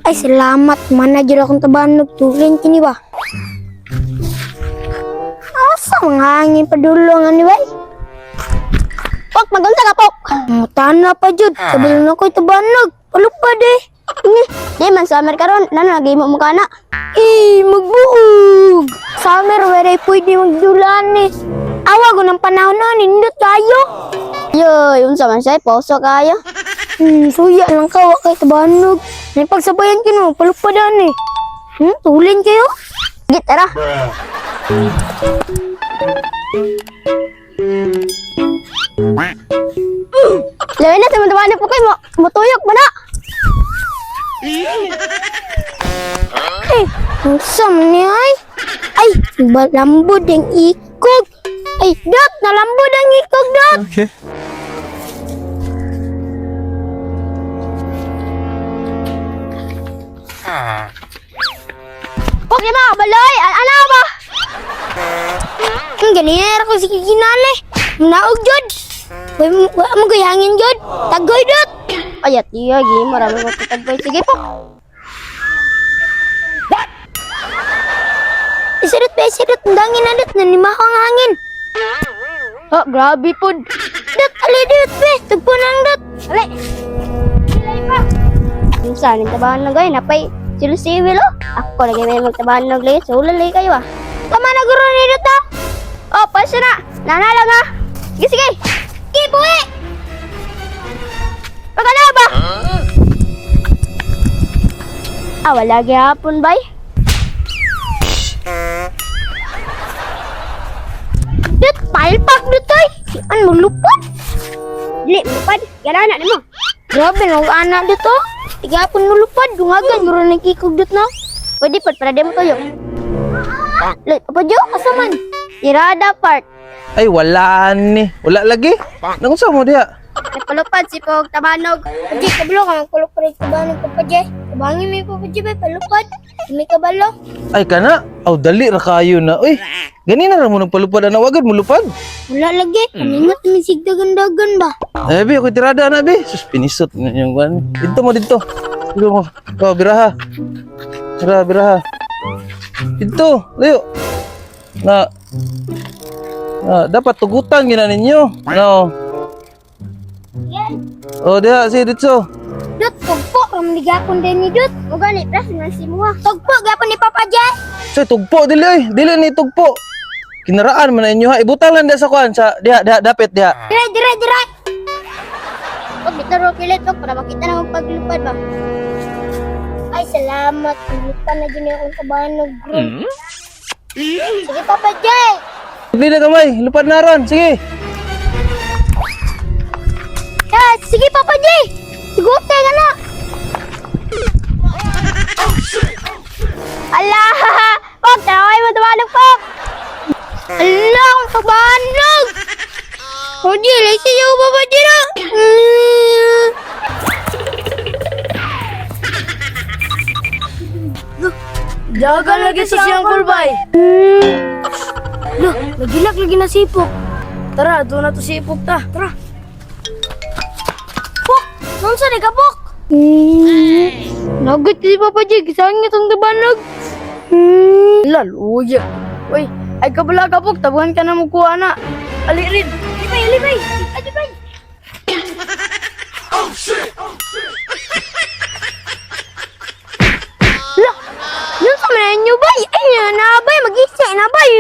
Ay, salamat. Manager akong tabanog. Tulin kini ba? Asa mga hangin padulong ani bay? Pok, magunta ka, Pok. Mutana pa jud. Sabi na ko'y tabanog. Palupad eh. Ni, di man summer karon, nano lagi mo mukha na. Eh, magbuog. Summer, wala pwede magdulan eh. Awa ko ng panahon na, nindot tayo. Yoy, unsa man siya, poso kayo. Suya lang ka, wa kay tabanog. May pagsabayan ka no, palupadan eh. Tulin kayo? Sige, tara. Lawi na, tama na po kayo, mutuyok ba na? Eh, ang sam ni ay. Ay, balambod ang ikog. Ay, dot, nalambod ang ikog, dot. Okay. Pok, di ba, baloy, ano ba? Ang ganyan ko si Kikinane. Naog, jod. Wa mo ko'y hangin, jod. Tagoy, dot. Ay, at iya, gi, marami mo tutagboy. Sige, Pok. Isirot ba, isirot. Ang dangin na, dot. Nanimaho ang hangin. Oh, grabe pod. Dot, ali, dot, be. Tugpo nang, dot. Ali. Unsa ning tabahan na gay, napay silusiwil oh. Ako lagi may magtabahan og lagi, so lali kayo ah. Tama na guro ni dot, ah. Oh, pasa na. Nana lang ah. Sige, sige. Sige, buwi. Pagkana ba? Ah, wala gyapon bay. Dot, palpak, dot, ay. Si an mo lupad. Dili, lupad. Gana na nimo. Grabe, nag-anak dito. Tigapon nulupad. Dungagan, guro ng ikog dot na. Pwede pod para di mo tuyo. Loy, apa jo? Asa man? Tirada part. Ay, wala ni. Wala lagi. Nagunsa mo diha? Nagpalupad si Pog Tabanog. Paji, kabalo ka. Magpalupad ka ba ng papaji? Kabangin may papaji ba? Palupad. May kabalo. Ay, kana. Aw, dali ra kayo na. Uy, ganina ra mo nagpalupad na. Wagad mo lupad. Wala lagi. Paningot may sigdagan-dagan ba? Eh, bi, ako'y tirada na, bi. Sus, pinisot na yung kwan. Dito mo, dito. Dito mo. Oh, biraha. Biraha, biraha. Dito, layo. Na, na, dapat tugutan gina ninyo. No. Oh, diha, si dito. Dot, tugpo. Ramligapon din ni Dot. Mo gani pres man si Muha. Tugpo, gapon ni Papa Jay. Say, tugpo, dili, oy. Dili ni tugpo. Kinaraan man na inyo, ha. Ibutang lang diha sa kwan. Sa, diha, diha, dapit, diha. Dire, dire, dire. Pag dito ro pilit pag para makita na mong paglupad ba. Ay, salamat. Lupad na dyan akong kabanog, bro. Sige, Papa Jay. Dili na kamay. Lupad na ron. Sige. Ah, sige, Papa Jay. Sigute ka na. Ala! Pog, taway mo Tabanog, Pog! Ala, akong kabanog. Papa Jay, lagi siya, Papa Jay na. Jaga lagi sa siyang kulbay. Loh, nagilak lagi na sipok. Tara, doon na to si Ipok ta. Tara. Pok! Nung saan ka, Pok? Nagot si Papa Jig. Saan nga itong tabanog? Lalo, uya. Uy, ay kabala ka Pok, tabuhan ka na mo kuha na. Ali rin. Libay, libay! Ay, libay! Lah! Yun sa mga inyo, bay! Ay, na, bay! Mag-isa na, bay!